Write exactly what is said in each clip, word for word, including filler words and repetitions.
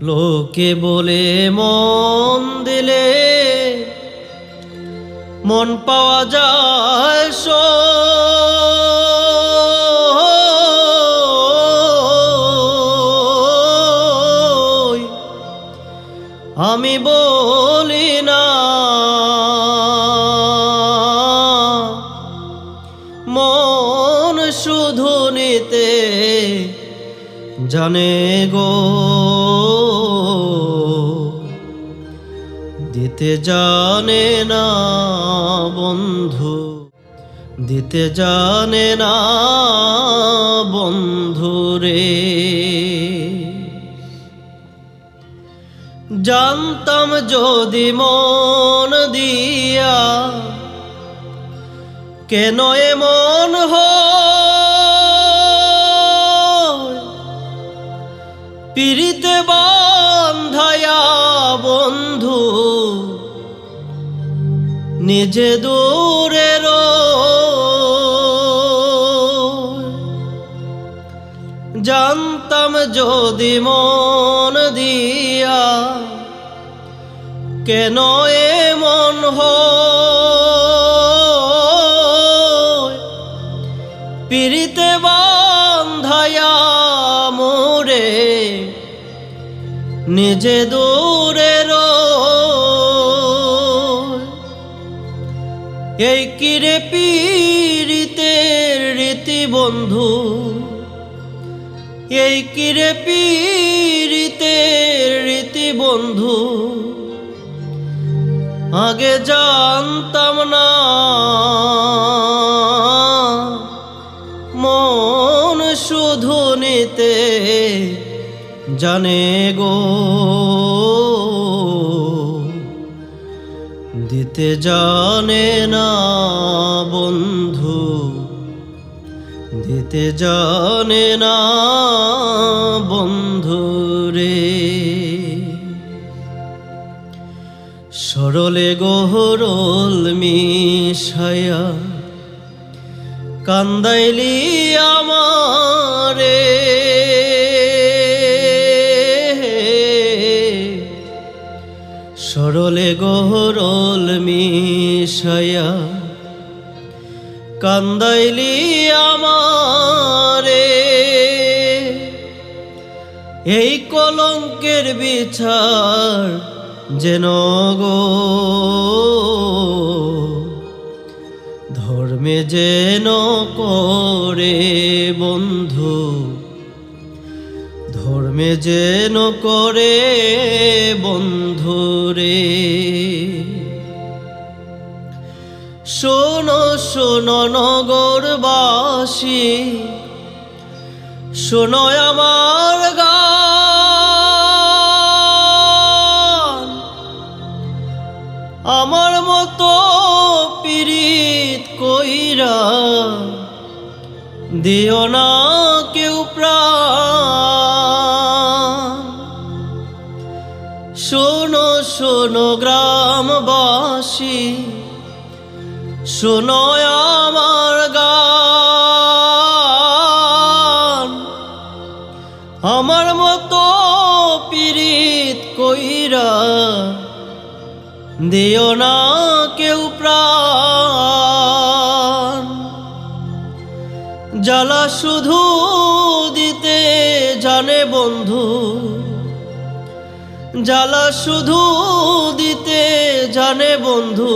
লোকে বলে মন দিলে মন পাওয়া যায় সই। আমি বলি না, মন শুধু নিতে জানে গো, দিতে জানে না বন্ধু, দিতে জানে না বন্ধু রে। জানতাম যদি মন দিয়া কেন এমন হয়, পিরিতে বান্ধায়া বন্ধু নিজে দূরে রয়। জানতাম যদি মন দিয়া কেন এমন হয়, পিরিতে বান্ধায়া মোরে নিজে দূরে রয়। এই কিরে পিরিতের রীতি বন্ধু, এই কিরে পিরিতের রীতি বন্ধু, আগে জানতাম না। মন শুধু নিতে জানে গো, দিতে জানে না বন্ধু, দিতে জানে না বন্ধু রে। সরলে গহরল মিশায়া কান্দাইলি আমারে। সরলে গহরল মিশায়া কান্দাইলি আমারে। এই কলঙ্কের বিচার যেন গো ধর্মে যেন করে বন্ধু, ধর্মে যেন করে বন্ধু রে। শোনো, শোনো নগরবাসী, শোনো আমার গান। আমার মতো পিরিত কইরা দিও না কেউ প্রাণ। শোনো, শোনো গ্রামবাসী, শোনো আমার গান। আমার মতো পিরিত কইরা দিও না কেউ প্রাণ। জ্বালা শুধু দিতে জানে বন্ধু, জ্বালা শুধু দিতে জানে বন্ধু,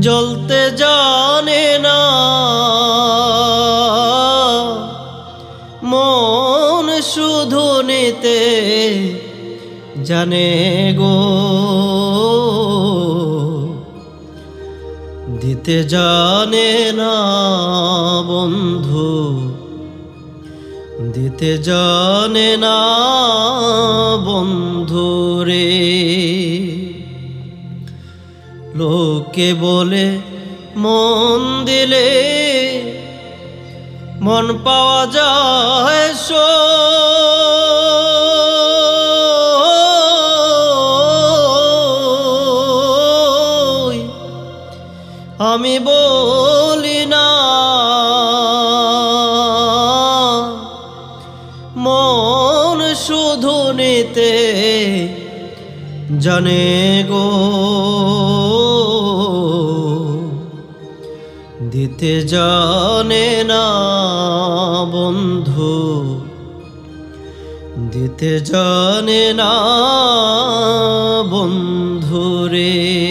জ্বলতে জানে না। মন শুধু নিতে জানে গো, দিতে জানে না বন্ধু, দিতে জানে না বন্ধু রে। লোকে বলে মন দিলে মন পাওয়া যায় সই। আমি বলি না, মন শুধু নিতে জানে গো, দিতে জানে না বন্ধু, দিতে জানে না বন্ধু রে।